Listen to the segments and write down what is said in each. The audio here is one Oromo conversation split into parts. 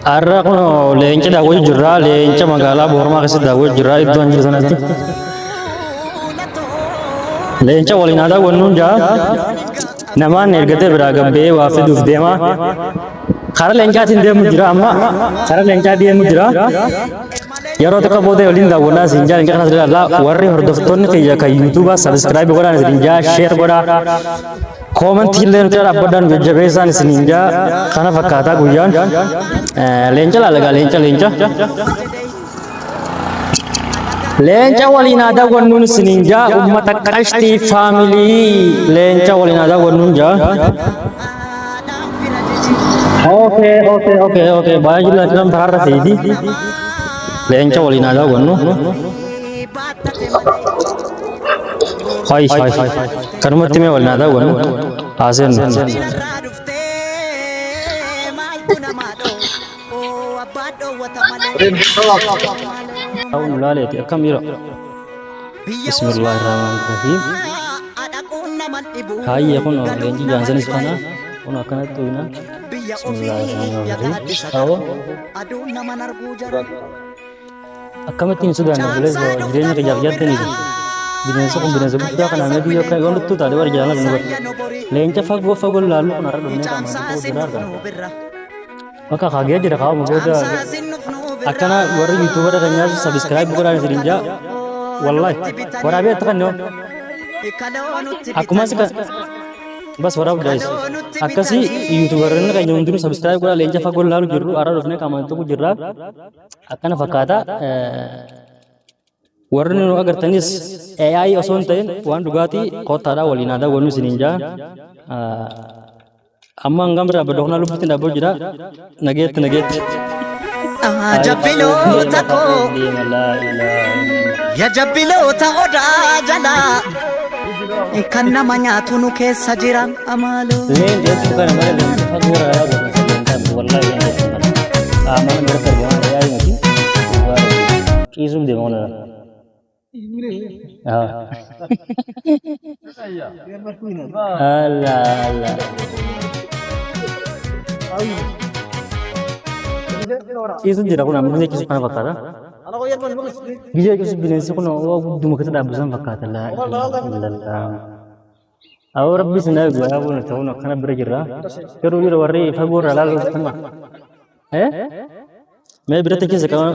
Har'a kun leenca daawwachuu jirra. Leenca magaalaa Booranaa keessatti daawwachuu jirra. Iddoo hin jiru sanatti. Leenca waliin haa daawwannuun jaa. Namaan ergatee biraa gabbee waa fiduuf deema. Karaa leencaatiin deemu jira amma. Karaa leencaa deemu jira. Yeroo tokko booda waliin daawwannaa isin jaa leenca kanas ilaallaa. Warri hordoftoonni kiyya kan yuutuubaa sabiskiraayib godhaan isin jaa sheer godhaa. Koomantii illee nuti dhaabbadhaan nu jajjabeessaan isiniin jaa kana fakkaataa guyyaan. Leenca laalagaa leenca leenca. Leenca waliin haa daawwannuun isiniin jaa uummata qashtii faamilii leenca waliin haa daawwannuun jaa. Okay okay okay okay baay'ee jira karaarra fiidi. Leenca waliin haa daawwannu. Hay hay kanumatti mee waliin haa daawwannu. Haa seennu. Ta'uun ulaaleeti akkam jira. Bismillahirrahmanirrahiim. Hayyee kun leenci jaansanis kana kun akkanatti uyna. Bismillahirrahmanirrahiim. Ta'oo Akkamitti hin sodaanne obboleessa jireenya kiyyaaf jaattaniif. Bineensi kun bineensa guddaa kana mee biyya akka yoon dhuftuu taate warra jaalala nu godha. Leenca fagoo fagoo laallu kun har'a dhufnee qaamaan xiqqoo jira argama. Bakka kaagee jira kaa'uma booda akkana warri yuutuubara keenyaas sabiskiraayib godhaan isin jaa. Wallaahi waraabee akka kan akkuma si bas waraabuu daa'is akkasii yuutuubaronni keenya hundinuu sabiskiraayib godhaa leenca fagoo laalu jirru har'a dhufnee qaamaan xiqqoo jirra. Akkana fakkaata. Warri nu agartanis AI osoo hin ta'in waan dhugaatii kottaadhaa waliin haa daawwannu isiniin jaa. Amma hangam bira dhaabbadhu kanaa lubbutti dhaabboo jira. Nageetti nageetti. Jabbiloota koo ya jabbiloota odaa jalaa kan nama nyaatu nu keessa jira amaaloo. Leen jechuun kana malee leenca fagoo irraa daawwatan leencaa miti wallaahi leen jechuun kana. Qaamaan biratti argamaa AI miti. Ciisuun deema kun irraa. Allah Allah. Ciisuun jira kun amma gisee ciisu kana fakkaata. Gisee ciisu bineensi kun waa gudduma keessa dhaabbisan fakkaata. Laa ilaaha illallah. Awoo rabbi isin eegu yaa buna ta'uun akkana bira jirra. Garuu jira warri fagoo irraa ilaaluu kanuma. Eh? Mee biratti keessa qaba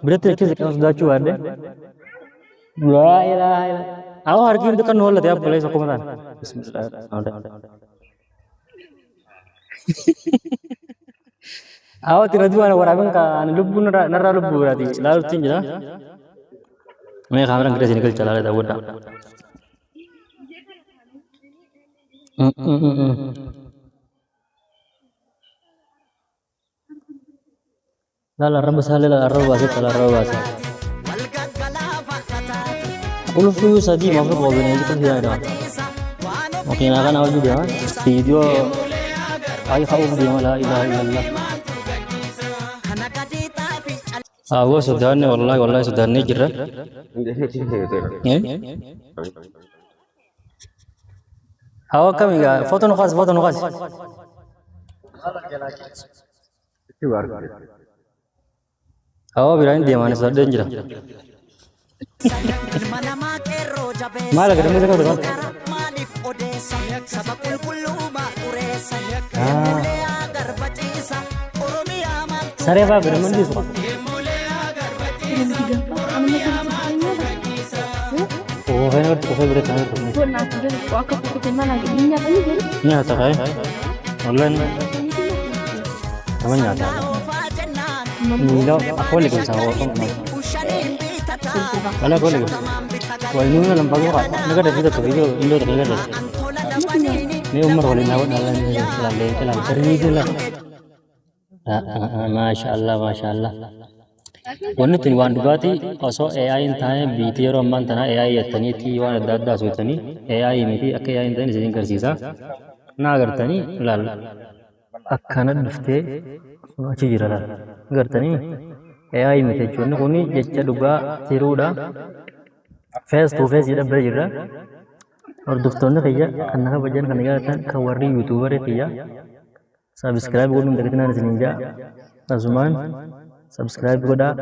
biratti keessa qaba sodaachuu baadhe. Laa ilaaha illa. Awoo harki hundi kan nu hollate abboleessa akkuma ta'an. Bismillah. Awoo tira du'a waraabin ka ani lubbuu narraa lubbuu biraati ilaaluutti hin jira. Mee kaameraan gadi isin galcha ilaala daawwadhaa. Laal arraba isaallee laal arraba baasee laal arraba baasee. Qulfii sadii maaf qaba bineensi qulfii jedhama. Makiinaa kana hojii deema. Viidiyoo ayi ka'uuf deema laa ilaaha illallah. Awwa sodaanne wallahi wallahi sodaannee jirra. Eh? Hawa akkami gaa foto nu kaasi foto nu kaasi. Hawa biraan deemaan sodaadheen jira. Maal agarra mee tokko tokko. Saree fa'aa bira mandiisu. Qufee irratti qufee bira kan irratti. Nyaata ka'e. Wallaan nama nyaata. Miila akka walii galchaa waan Wala ko lagi. Wal nuna lam pagwa ka. Naga da fita video indo da naga da. Ni umar wali na wala ni la le la sirri la. Maasha Allah maasha Allah. Wanni tuni waan dhugaatii osoo AI hin taane biitii yeroo ammaan tana AI jettaniitti waan adda addaa sochanii AI miti akka AI hin ta'in isin agarsiisa. Na agartanii laal akkana dhuftee achi jira laal agartanii AI miti jechuun kun jecha dhugaa tiruudha. Face to face jedhan bira jirra. Hordoftoonni kiyya kan na kabajan kan na jaalatan kan warri yuutuubarii kiyya. Subscribe godhuun hin dagatinaan isiniin jaa. Asumaan subscribe godhaa.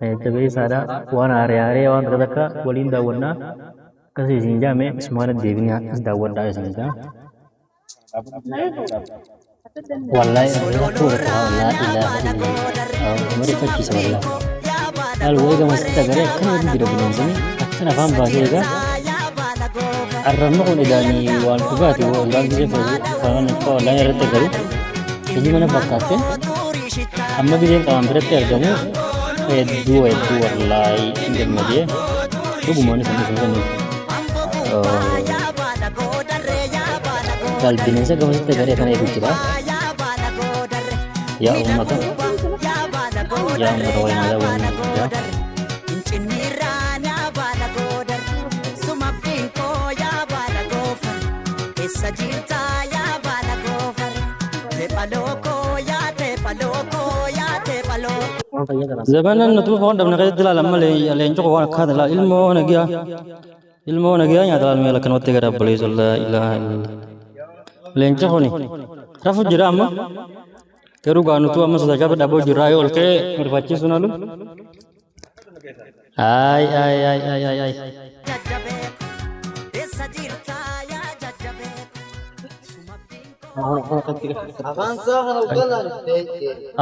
Jajjabeessaadha. Waan haaree haaree waan takka takka waliin daawwannaa. Akkasii isin jaa mee isumaan deebinee as daawwadhaa isin jaa. Wallahi rakkoo irratti haa laa ilaaha illallah. Nama rifachiisa wallahi. Laal wayi gamasitti agaree akkana wajjin jira bineensonni akkana afaan baasee egaa arrabni kun edaanii waan dhugaati waan gisee faana wallahi irratti agaru iji mana fakkaatte amma giseen qaban biratti argamu hedduu hedduu wallahi hin gammadee dhugumaan isin isin sanii. Laal bineensa gamasitti agaree akkana eegu jira. Yaa uummata. Yaa uummata waliin yaa waliin yaa. Zabanan nutu foon dhabne keessatti ilaalan malee leenci koo waan akkaata ilaala ilmoo nagiyaa ilmoo nagiyaa nyaata ilaalu meel akkanumatti gara obboleessa laa ilaaha illallah. Leenci kuni rafu jira amma garuu gaa nutu amma sodaachaa dhaboo jirraa yoo ol ka'ee rifachiisuun halu. Ay ay ay ay ay ay.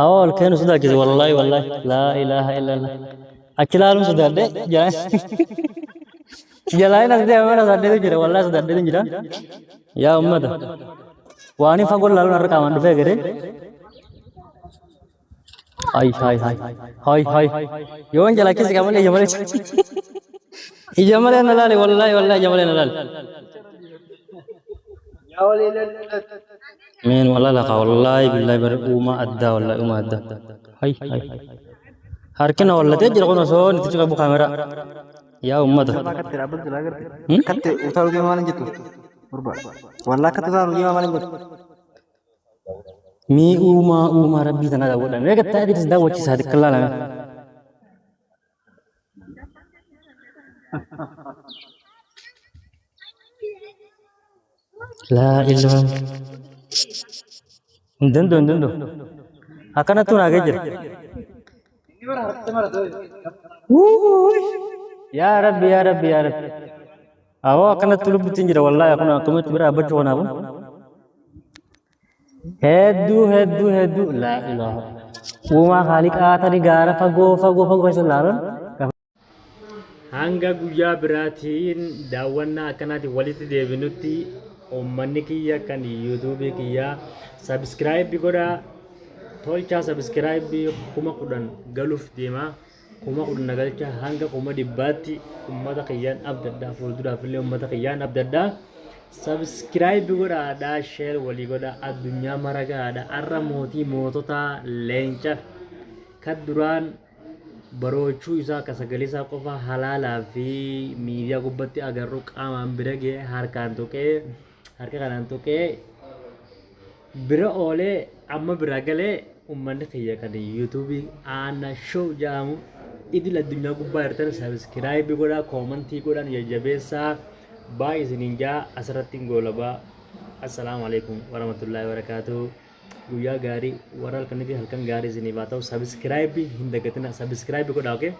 Awwa ol ka'ee nu sodaachise wallahi wallahi laa ilaaha illallah. Achi ilaaluun sodaadhe jalaa as deemee mana sodaadheetu jira wallahi sodaadheetu jira. Yaa ummata waan hin fagoo ilaaluun har'a qaamaan dhufee garee. Hay hay hay hay hay yoon jala keessa qamalee ija malee ija malee na laale wallahi wallahi ija malee na laale. Meen wala laqa wallahi billahi bar uumaa addaa wallahi uumaa addaa. Hay hay harki na wallatee jira kun osoo nitti qabu kaameraa. Yaa ummata. Akkatti dhaabbatu silaa agarte. Akkatti utaaluu deemaa maal hin jettu? Gurba. Wallaa akkatti utaaluu deemaa maal hin jettu? Mee uumaa uumaa rabbii tanaa daawwadha. Mee gattaa idris daawwachiisaa xiqqaa laalame. Laa ilaaha. Hin danda'u hin danda'u. Akkanattuu naagee jira. Wuuy. Yaa Rabbi yaa Rabbi yaa Rabbi. Awoo akkanatti lubbutti hin jira wallaahi kun akkamatti bira dhaabbachuu kanaafu. Hedduu hedduu hedduu laa ilaaha. Uumaa haaliqaa tani gaara fagoo fagoo fagoo keessa ilaalan. Hanga guyyaa biraatiin daawwannaa akkanaatiin walitti deebinutti uummanni kiyya kan yuutuubii kiyyaa sabiskiraayibbi godhaa tolchaa sabiskiraayibbii 10,000 galuuf deema 10,000 na galcha hanga 100,000tti uummata kiyyaan abdadha fuulduraaf illee uummata kiyyaan abdadha sabiskiraayibbi godhaadhaa sheer walii godhaa addunyaa mara gahaadha arra mootii moototaa leenca kan duraan Baroochuu isaa akka sagalee isaa qofa halaalaa fi miidiyaa gubbatti agarru qaamaan bira ga'ee harkaan tuqee harka kanaan tuqee bira oolee amma bira galee uummanni kiyya kan yuutuubii aanna show jedhamu idil addunyaa gubbaa jirtan sabiskiraayibii godhaa koomantii godhaan jajjabeessaa baay'ee isiniin jaa asirratti hin goolabaa assalaamu alaikum warahmatullaahi wabarakaatuh. Guyyaa gaarii warra halkanitti halkan gaarii isiniif haa ta'u. Sabiskiraayibii hin dagatina. Sabiskiraayibii godhaa okay.